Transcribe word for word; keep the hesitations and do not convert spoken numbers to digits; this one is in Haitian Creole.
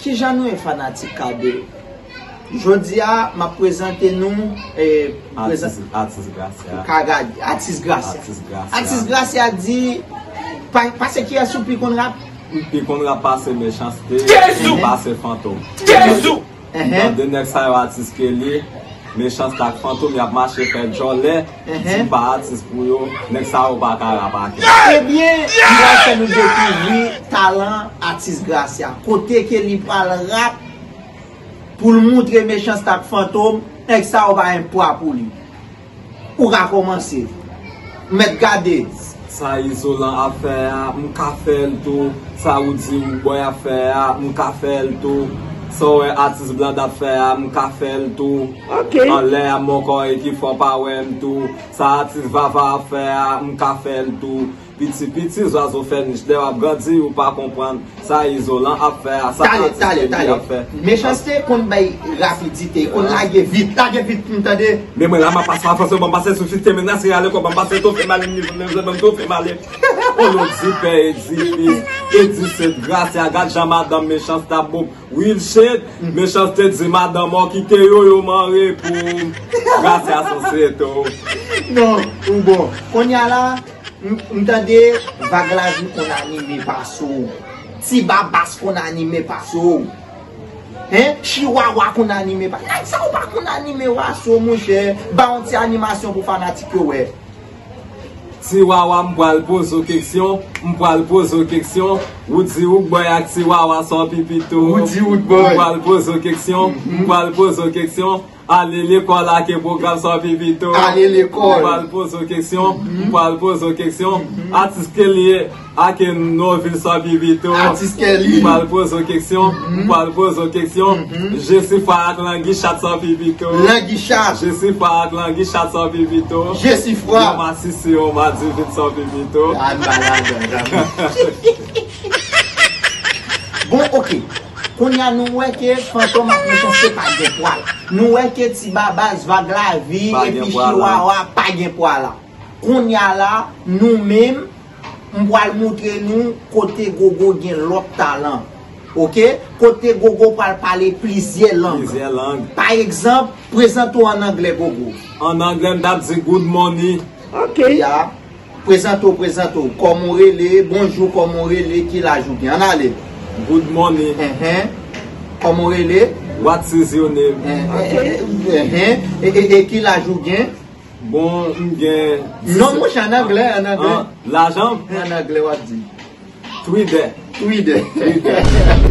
Kijan nou ye fanatik K D? Jodi a, m ap prezante nou, eh, prezan- Atis, atis Gracia. Ka gade, atis Gracia. Atis Gracia. Atis Gracia di, pa- pase kiyès ou pi konn rap? M pi konn rap pase Mechanste, Jezi! Pase Fantom. Jezi! Ehe. De nèg sa yo atis ke li, Mechanste ak Fantom, y ap mache fè djòlè. Ehe. Si m pa atis pou yo, nèg sa yo pa ka rap ak. Ebyen, m pral fè nou dekouvri talan atis Gracia. Kote ke li pral rap pou l moutre Mechanste ak Fantom, nèg sa yo pa yon pwa pou li. Ou ka kòmanse. Mèt gade. Sa Izolan ap fè a, m ka fè l tou. Sa Roody Roodboy ap fè a, m ka fè l tou. Sa w wè atis Blanda ap fè a, m ka fè l tou. Ok. Anlè a, mòkò e ki fò pa wè m tou. Sa atis Vava ap fè a, m ka fè l tou. Piti piti, zwazo fè nich, lè w ap grandi, ou pa konprann. Sa Izolan ap fè a, sa Talè, atis talè, Kelly talè. ap fè. Mechanste konn bay rapidite, konn lage vit, lage vit pou m tande. Men mwen la, m ap pase avanse, ban m pase sou site, men nasi ale kò, ban m pase tou, fè male, ni fè male, ban m tou, fè male. Olo di pè Edi, Edi Sent Gracia, gad jan madanm Mechanste ap bon. Real shit, Mechanste di madanm an kite yo, yo manre pou Gracia sanse tou. Non, ou bon. Kounye a la, m m tande Vag Lavi konn anime pase w. Ti Babas konn anime pase w. Hein? Chiwawa konn anime pase w. Nèg sa yo pa konn anime pase w, monchè. Ba yon ti animasyon pou fanatik yo wè. Ti Wawa, m pral poze w keksyon, m pral poze w keksyon. Roody Roodboy ak Ti Wawa, sa w pi pito. Roody Roodboy. M pral poze w keksyon, m pral poze w keksyon. Ale lekòl ak e pwogram, sa w pi pito. Ale lekòl. M pral poze w keksyon, m pral poze w keksyon. Atis Kelly ak e Novil, sa w pi pito. Atis Kelly. M pral poze w keksyon, m pral poze w keksyon. Jesifwa ak Langi Chat, sa w pi pito. Langi Chat. Jesifwa ak Langi Chat, sa w pi pito. Jesifwa. Yon masisi, yon madivin, sa w pi pito. Ah, m pa ladan, ladan. Bon, ok. Kounye a nou wè ke Fantom ak Mechanste pa gen pwa la. Nou wè ke Ti Babas, Vag Lavi, Pa gen epi pwa la. Chiwawa pa gen pwa la. Kounye a la, nou menm, m pral moutre nou kote Gogo gen lòt talan. Ok? Kote Gogo pral pale plizyè lang. Plizyè lang. Pa egzanp, prezante w an anglè, Gogo. An anglè, m t ap di good morning. Ok. Ya. Prezante w, prezante w. Kòman w rele? Bonjou, kòman w rele? Ki laj ou gen? Ann ale. Good morning. Enhen. Kòman w rele? What is your name? Enhen. E, e, e ki laj ou gen? Bon, m gen. Non, monchè, an anglè, an anglè. An, lajan? An anglè, w ap di. Three day. Three day.